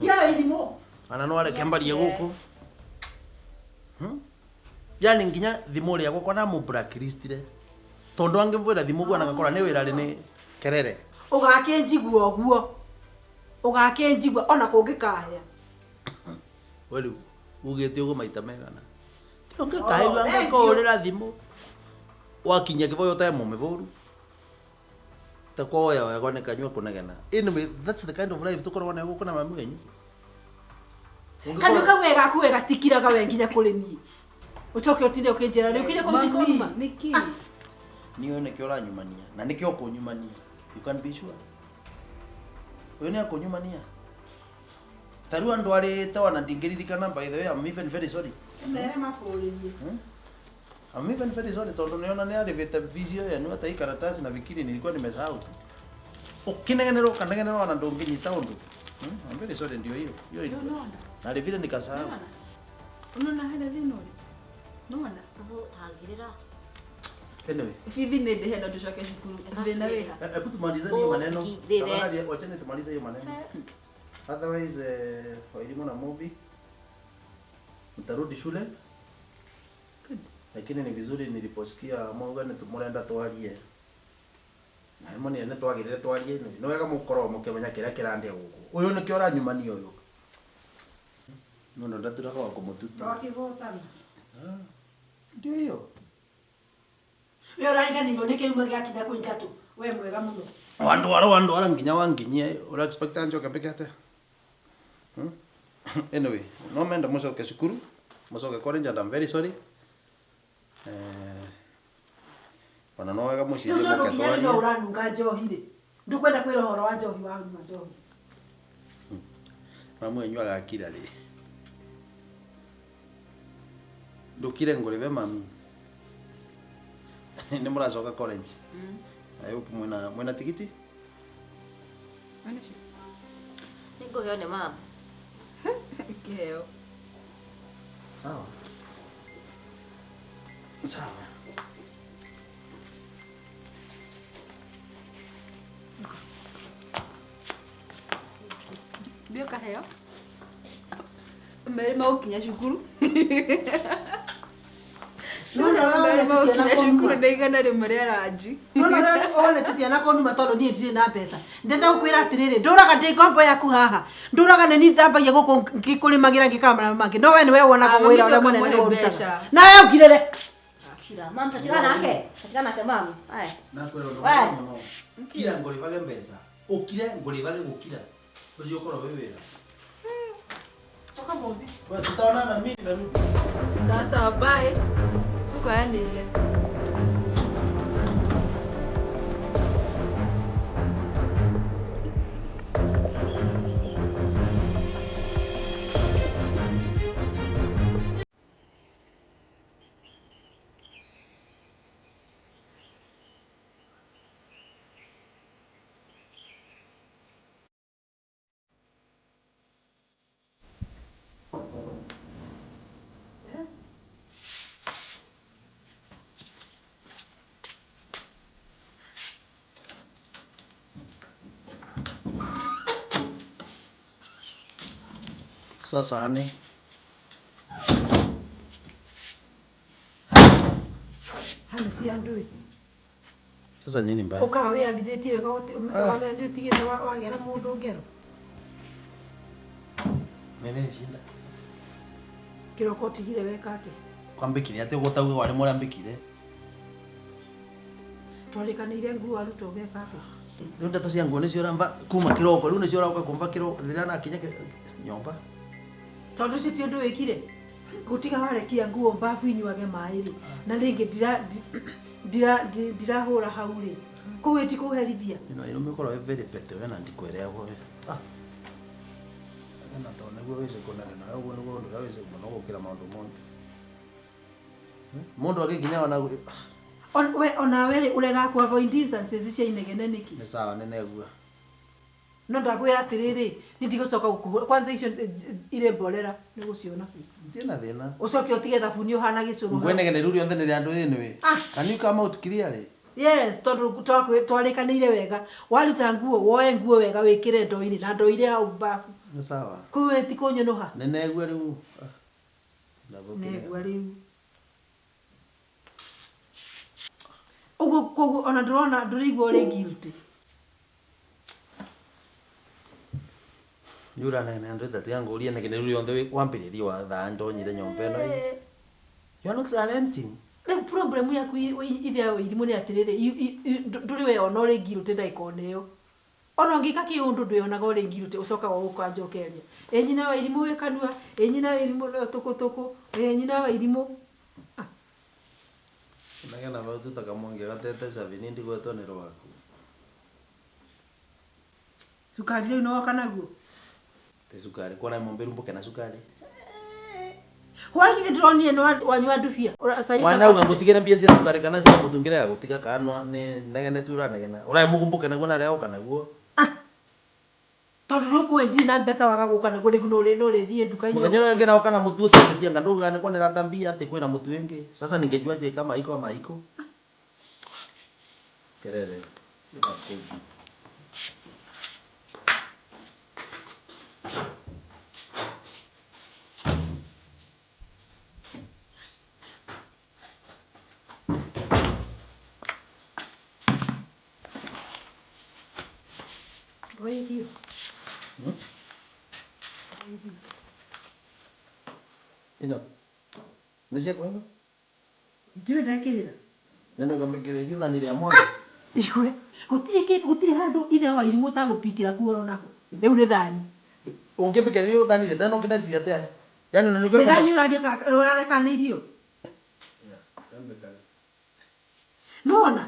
Kira Wairimu. Ana no areke mbarie gũkũ. Yani nginya thimũ ĩrĩa gwakwa namũ-blacklistire. Tondũ angĩmvũĩra thimũ guo na ngakora nĩ wĩra rĩ nĩ kerere. Ũgakĩnjigua ũguo. Ũgakĩnjigua ona kũngĩkahĩa. We rĩu ugĩte ũguo maita megana. Ũngĩkahĩrwo angĩkũhũrĩra thimũ. Wakinya kĩboyo ũtae mũmĩbũru. Ta kwa oya oya nĩ kanyua kũnegena. Anyway, that's the kind of life tũkoragwo nayo gũkũ na mami wenyu. Kanua kau we gaku we gatikiraga we nginya kũrĩ niĩ. Ũcoke ũtinde ũkĩnjĩra rĩu kĩrĩa kũu ti kũnuma. Nĩkĩ? Niĩ nĩkĩo ũranyumania na nĩkĩo ũkũnyumania. You can be sure. Ũyũ nĩ akũnyumania. Ta rĩu andwarĩte ona ndingĩririkana, by the way, I'm even very sorry. Mere makũrĩrie. I'm even very sorry tondũ nĩona nĩ arĩvĩte fees ĩyo yenu hata hii karatasi na vikiri nilikuwa nimesahau tu. Ũkĩnegenerwo ũkanegenerwo ona ndũngĩnyita ũndũ. I'm very sorry ndio hiyo. Hiyo ilikuwa. Na vile nikasahau. Unaona harĩa thĩna ũrĩ? Nĩwona? Tangĩrĩra. Anyway. Bithi nĩ ndĩhe no tũcoke cukuru. Thĩna wĩha. Hebu tumalize hiyo maneno. Tafadhali wacheni tumalize hiyo maneno. Otherwise Wairimu na Mumbi mtarudi shule. Lakini ni vizuri niliposikia mauga nĩ mũrenda twarie. Na ĩmwe nĩ twagĩrĩire twarie nĩ wega mũkorwo mũkĩmenya kĩrĩa kĩrandĩa gũkũ. Ũyũ nĩkĩo ũranyumania ũyũ. Mũndũ ndaturaga wa kũmũtuta. Twakĩhotana. Ndio hiyo. We ũrariganĩirwo nĩ kĩruma gĩakinya kũingatwo. We mwega mũno. Wandwara wandwara nginya wanginyia ũra expect anjoke mbeke atĩa? Anyway, no menda mũcoke cukuru, mũcoke college and I'm very sorry. Ona no wega mũciĩ Rĩu tondũ mũke nginya rĩu no twarie. ũranunga njohi rĩ. Ndũkwenda kwĩra ũhoro wa njohi wanyua njohi. Mamu wenyu agakira rĩ. Ndũkire ngũrĩbe mami. Nĩ mũracoka college. I hope mwĩna tigiti? Nĩngũheo nĩ mama. Kĩheo. Sawa. Sawa. Mbio kaheo. Merĩ magũkinya cukuru. Merĩ magũkinya cukuru na igana rĩmwe rĩa ranji. Nona wonete ciana kũnuma tondũ niĩ ndirĩ na mbeca. Ndĩrenda gũkwĩra atĩrĩrĩ, ndũraga ndĩ ngombo yaku haha. Ndũraga nĩ niĩ thambagia gũkũ ngĩkũrĩmagĩra ngĩkaga maũndũ mangĩ. No we nĩwe wonaga wĩra ũrĩa mũnene nĩwe ũrutaga. Nawe ũngirĩre. Kira, mam tatigana nake. Tatigana nake mam. Aya. Nakwĩra ũndũ We. mũno. Kira ngũrĩbage mbeca. Ũkire ngũrĩbage gũkira. Ũcio ũkorwo wĩ wĩra. We tutaonana mimi nimerudi. Sasa bye. Tukaanĩria. Sasa ni Hana si andũ. Sasa nini mbaya? Ukaga wĩyarithĩtie wega ũtigĩte wagera mũndũ ngero. Nini shinda? Kĩroko ũtigire weka atĩa? Kwambikire atĩ ũguo wari mũrambikire. Twarĩkanĩire nguo aruta ũgeka atĩa? Rĩu ndeto cia nguo nĩcio ũramva kuma kĩroko rĩu nĩcio ũroka kũmva kĩroko rĩrĩa nakinya nyũmba. Tondũ ũcio ti ũndũ wĩkire. Gũtiga warekia nguo mbabu inyuage maĩ rĩ. Na rĩngĩ ndirahũra hau rĩ. Kũu ĩtikũherithia. Ĩno ĩrũme ũkorwo wĩ very petty we na ndikwereagwo we. Ah. Na tondũ nĩguo wĩce kũnegena ũguo nĩguo ũndũ ũrĩa wĩce mũno gũkĩra maũndũ mothe. Mũndũ agĩkinya ona we onawe rĩ ũrega ku avoid instances cia inegene nĩkĩ? Nĩ sawa nĩ negua. No ndakwĩra atĩrĩrĩ, niĩ ndigũcoka gũkũhũra kwanza icio irĩ mborera nĩgũciona. Ndirĩ na thĩna. Ũcoke ũtige thabuni ũhana gĩcũrũ. Ngwenegene rĩu rĩothe nĩ rĩa andũ anyway. Can you come out clearly? Yes, tondũ twarĩkanĩire wega. Waruta nguo, woe nguo wega wĩkĩre ndoo-inĩ na ndoo irĩ hau mbabu. Nĩ sawa. Kũu ĩtikũnyũnũha. Nĩ negua rĩu. Negua rĩu. Ũguo koguo ona ndũrona ndũraigua ũrĩ guilty. Nĩ ũranegena andũ ĩta tiga ngũrie inegene rĩu rĩothe wambĩrĩrie wa thaa ndonyire nyũmba ĩno. You are not renting. Rĩu problem yaku ithe wa irimũ nĩ atĩrĩrĩ, ndũrĩ weyona ũrĩ guilty ndagĩka ona ĩyo. Ona ũngĩka kĩũndũ ndwĩyonaga ũrĩ guilty ũcokaga ũkanjokeria. Ĩ nyina wa irimũ wĩ kanua, ĩ nyina wa irimũ no tũkũtũkũ, ĩ nyina wa irimũ. Nagena vau tutakamwangia gatete cabi ni ndigwetwo nĩ rwaku. Cukari rĩu nĩwoka naguo? Ti cukari, kwana mũmbĩru mbuke na cukari. Why githĩ ndĩronire nĩ wanyua ndubia? Mwana uga ngũtigĩre mbia cia cukari kana cia mũtu ngĩrega gũtiga kanua nĩ negene tu ũranegena. Ũrae mũgumbuke naguo na arĩa oka naguo. Tondũ nĩũkũĩ ndirĩ na mbeca waga gũka naguo rĩu no ũrĩthiĩ nduka-inĩ. Mũthenya ũrĩa ũngĩ naoka na mũtu ũtĩtie nga nduga nĩ kwanĩra ta mbia atĩ kwĩna mũtu ĩngĩ. Sasa ningejuaje kama iko ama haiko? Kelele. Irio. Ino. Nĩ ciakwa ino? Ndiũĩ ndekĩrĩra. Nĩ ngamĩkĩra ithani rĩa mwaki. Igwe. Gũtirĩ gũtirĩ handũ ithe wa irimũ ũtagũpikĩra kuo onako. Rĩu nĩ thani. Ũngĩmbĩkĩra irio thani rĩ, tena ũngĩneciria atĩa? Yaani na Nĩ thani ũrareka nĩ irio. Nĩwona?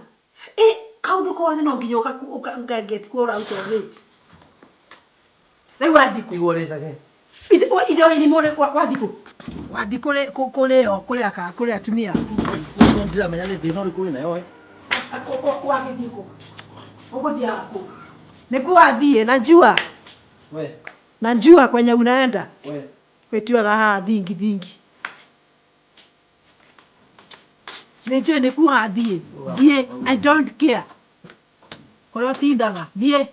Ĩ kaũndũ kothe no nginya ũkanget kuo out of it. Rĩu wathiĩ kũ? Igũrũ rĩcage. Ithe wa irimũ wathiĩ kũ? Wathiĩ kũrĩ o kũrĩ atumia aku. Ndiramenya nĩ thĩna ũrĩkũ wĩnayo we. Wagĩthiĩ kũ? Ũgũthiaga kũ? Nĩkuo wathiĩ na njua. We. Na njua kwenye unaenda. We. Wĩtuaga haha thingi thingi. Nĩnjũĩ nĩkuo wathiĩ. Thiĩ, I don't care. Kũrĩa ũtindaga, thiĩ.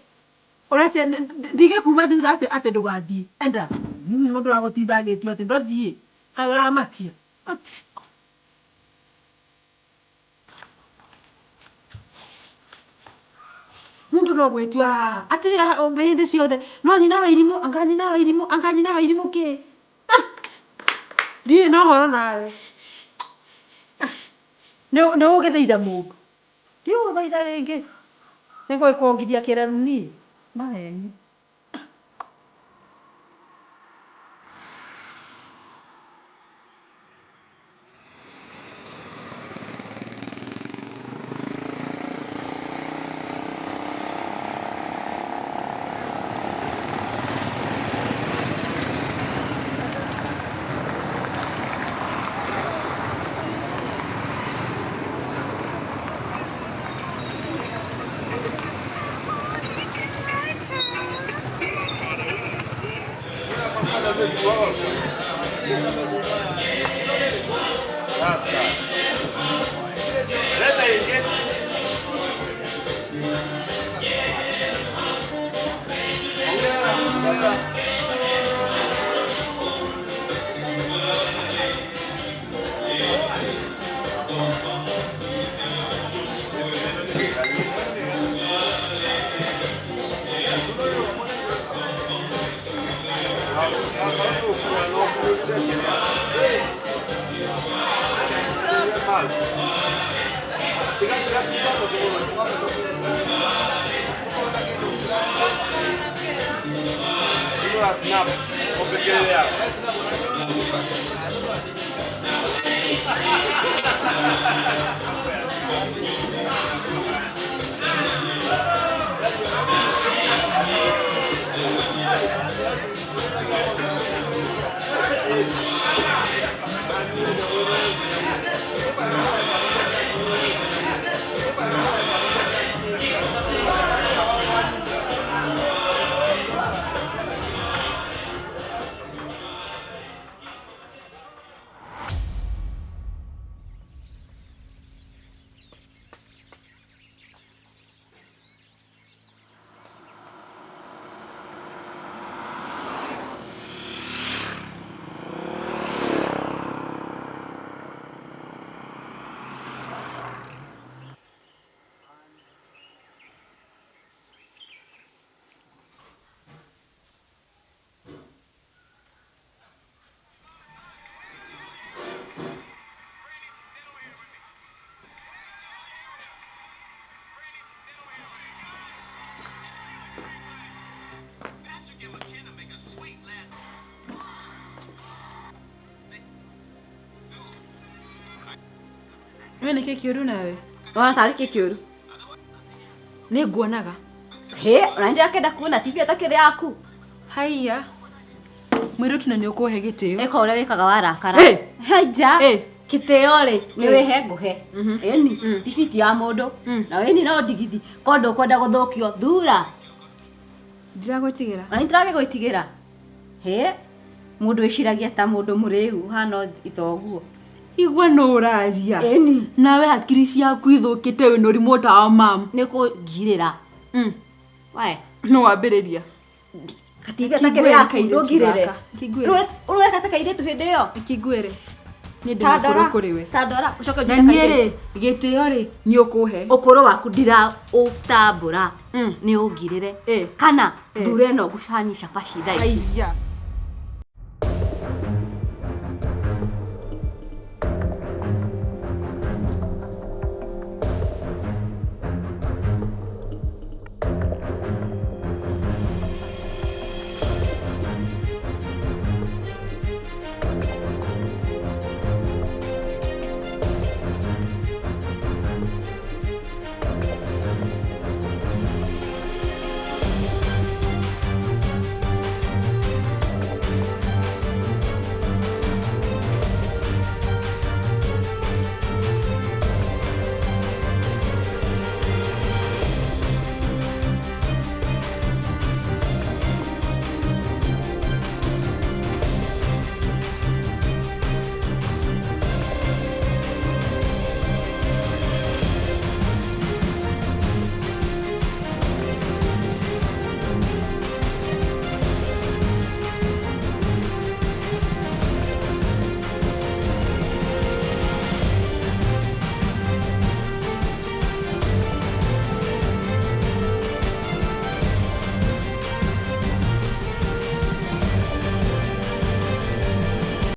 Ũrecia ndige kuma thutha atĩ ndũgathiĩ. Enda. Mũndũ agũtinda agĩtua atĩ ndũthiĩ. Kaĩ ũramakia. Mũndũ no gwĩtua haha atĩ hĩndĩ ciothe no nyina wa irimũ, anga nyina wa irimũ, anga nyina wa irimũ kĩ? Ndirĩ na ũhoro nawe. Nĩ ũgĩthaitha mũndũ. Ndigũgũthaitha rĩngĩ. Nĩngũgĩkongithia kĩraru niĩ. Maheni. We nä kä kä å ru nawe? Wona tarä kä kä å ru. Nä nguonaga. Hä, ona nä ndĩrakenda kuona TV ĩtakĩrĩ yaku. Haiya. Mwĩrĩtu na nĩ ũkũhe gĩtĩo. Ĩka ũrĩa wĩkaga warakara. Hey! Haija. Hey! Gĩtĩo rĩ, nĩ wĩhe ngũhe. Ĩni, TV ti ya mũndũ. Na ĩni no ndigithi. Korwo ndũkwenda gũthũkio, thura. Ndiragwĩtigĩra. Ona nĩ ndĩragĩgwĩtigĩra. Hĩ, mũndũ wĩciragia ta mũndũ mũrĩu ũhana itoguo. Igua no ũraria. Ĩni. Nawe hakiri ciaku ithũkĩte wĩna ũrimũ ta wa mamu. Nĩ kũngirĩra. Wae. No wambĩrĩria. Gatibi atakĩrĩ yaku ndũngirĩre. Kĩnguĩre. Ũreka ta kairĩtu hĩndĩ ĩyo. Kĩnguĩre. Niĩ ndĩ Ta mũkũrũ ndora. kũrĩ we. Ta ndora, ũcoke Na ũnjĩre niĩ kairĩtu. rĩ, gĩtĩo rĩ, nĩ ũkũhe. Ũkũrũ waku ndiraũtambũra. Nĩ ũngirĩre. Kana thure ĩno ngũcani cabaci thaa ici. Haiya.